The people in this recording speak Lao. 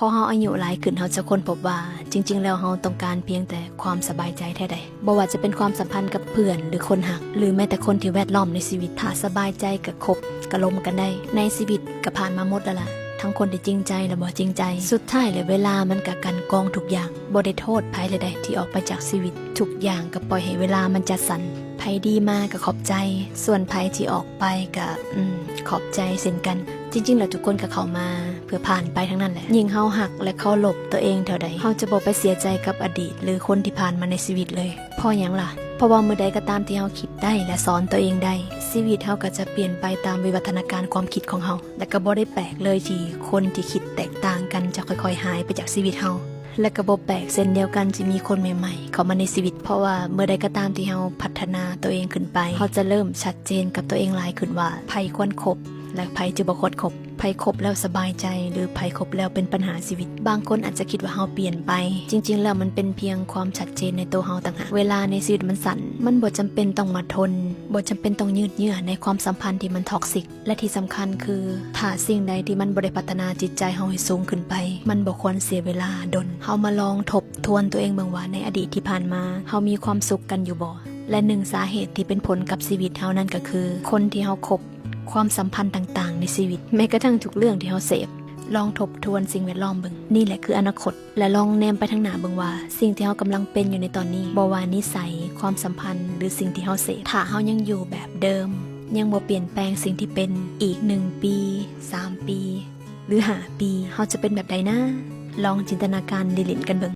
ພໍເຮົາອາຍຸຫຼາຍຂຶ້ນ ເຮົາຈະຄົ້ນພົບວ່າ ຈິງໆແລ້ວເຮົາຕ້ອງການພຽງແຕ່ຄວາມສະບາຍໃຈແທ້ໃດ. ບໍ່ວ່າຈະເປັນຄວາມສຳພັນກັບເພື່ອນ ຫຼື ຄົນຮັກ ຫຼື ແມ້ແຕ່ຄົນທີ່ແວດລ້ອມໃນຊີວິດ. ຖ້າສະບາຍໃຈກະຄົບ ກະລົມກັນໄດ້. ໃນຊີວິດກະຜ່ານມາໝົດແລ້ວລະ ທັງຄົນທີ່ຈິງໃຈ ແລະ ບໍ່ຈິງໃຈ. ສຸດທ້າຍແລ້ວເວລາມັນກະກັ່ນກອງທຸກຢ່າງ. ບໍ່ໄດ້ໂທດໃຜເລີຍໃດທີ່ອອກໄປຈາກຊີວິດ. ທຸກຢ່າງກະປ່ອຍໃຫ້ເວລາມັນຈັດສັນ. ໃຜດີມາກະຂອບໃຈ, ສ່ວນໃຜທີ່ອອກໄປກະ ອືມ ຂອບໃຈເຊັ່ນກັນ. ຈິງໆແລ້ວທຸກຄົນກະເຂົ້າມາເພື່ອຜ່ານໄປທັງນັ້ນແຫຼະ. ຍິ່ງເຮົາຮັກ ແລະ ເຄົາລົບຕົວເອງເທົ່າໃດ, ເຮົາຈະບໍ່ໄປເສຍໃຈກັບອະດີດ ຫຼື ຄົນທີ່ຜ່ານມາໃນຊີວິດເລີຍ. ເພາະຫຍັງລະ? ເພາະວ່າມື້ໃດກະຕາມທີ່ເຮົາຄິດໄດ້ ແລະ ສອນຕົວເອງໄດ້, ຊີວິດເຮົາກະຈະປ່ຽນໄປຕາມວິວັດທະນາການຄວາມຄິດຂອງເຮົາ. ແລະ ກະບໍ່ໄດ້ແປກເລີຍທີ່ຄົນທີ່ຄິດແຕກຕ່າງກັນຈະຄ່ອຍໆຫາຍໄປຈາກຊີວິດເຮົາ. ແລະ ກະບໍ່ແປກເຊັ່ນດຽວກັນທີ່ມີຄົນໃໝ່ໆເຂົ້າມາໃນຊີວິດ, ເພາະວ່າເມື່ອໃດກະຕາມທີ່ເຮົາພັດທະນາຕົວເອງຂຶ້ນໄປ, ເຮົາຈະເລີ່ມຊັດເຈນກັບຕົວເອງຫຼາຍຂຶ້ນວ່າ ໃຜຄວນຄົບ ແລະ ໃຜຈະບໍ່ຄວນຄົບ, ໃຜຄົບແລ້ວສະບາຍໃຈ ຫຼື ໃຜຄົບແລ້ວເປັນບັນຫາຊີວິດ. ບາງຄົນອາດຈະຄິດວ່າເຮົາປ່ຽນໄປ, ຈິງໆແລ້ວມັນເປັນພຽງຄວາມຊັດເຈນໃນໂຕເຮົາຕ່າງຫາກ. ເວລາໃນຊີວິດມັນສັ້ນ, ມັນບໍ່ຈຳເປັນຕ້ອງມາທົນ, ບໍ່ຈຳເປັນຕ້ອງຍືດເຍື້ອໃນຄວາມສຳພັນທີ່ມັນທັອກຊິກ. ແລະ ທີ່ສຳຄັນຄື ຖ້າສິ່ງໃດທີ່ມັນບໍ່ໄດ້ພັດທະນາຈິດໃຈເຮົາໃຫ້ສູງຂຶ້ນໄປ, ມັນບໍ່ຄວນເສຍເວລາດົນ. ເຮົາມາລອງທົບທວນຕົວເອງເບິ່ງວ່າ ໃນອະດີດທີ່ຜ່ານມາ ເຮົາມີຄວາມສຸກກັນຢູ່ບໍ່? ແລະ ໜຶ່ງສາເຫດທີ່ເປັນຜົນກັບຊີວິດເຮົານັ້ນກະຄື ຄົນທີ່ເຮົາຄົບ, ຄວາມສຳພັນຕ່າງໆໃນຊີວິດ, ແມ້ກະທັ່ງທຸກເລື່ອງທີ່ເຮົາເສບ. ລອງທົບທວນສິ່ງແວດລ້ອມເບິ່ງ. ນີ້ແຫຼະຄືອະນາຄົດ. ແລະ ລອງແນມໄປທາງໜ້າເບິ່ງວ່າ ສິ່ງທີ່ເຮົາກຳລັງເປັນຢູ່ໃນຕອນນີ້, ບໍ່ວ່ານິໄສ, ຄວາມສຳພັນ ຫຼື ສິ່ງທີ່ເຮົາເສບ, ຖ້າເຮົາຍັງຢູ່ແບບເດີມ, ຍັງບໍ່ປ່ຽນແປງສິ່ງທີ່ເປັນ, ອີກໜຶ່ງປີ, ສາມປີ ຫຼື ຫ້າປີ, ເຮົາຈະເປັນແບບໃດນະ? ລອງຈິນຕະນາການຫຼິ້ນໆກັນເບິ່ງ.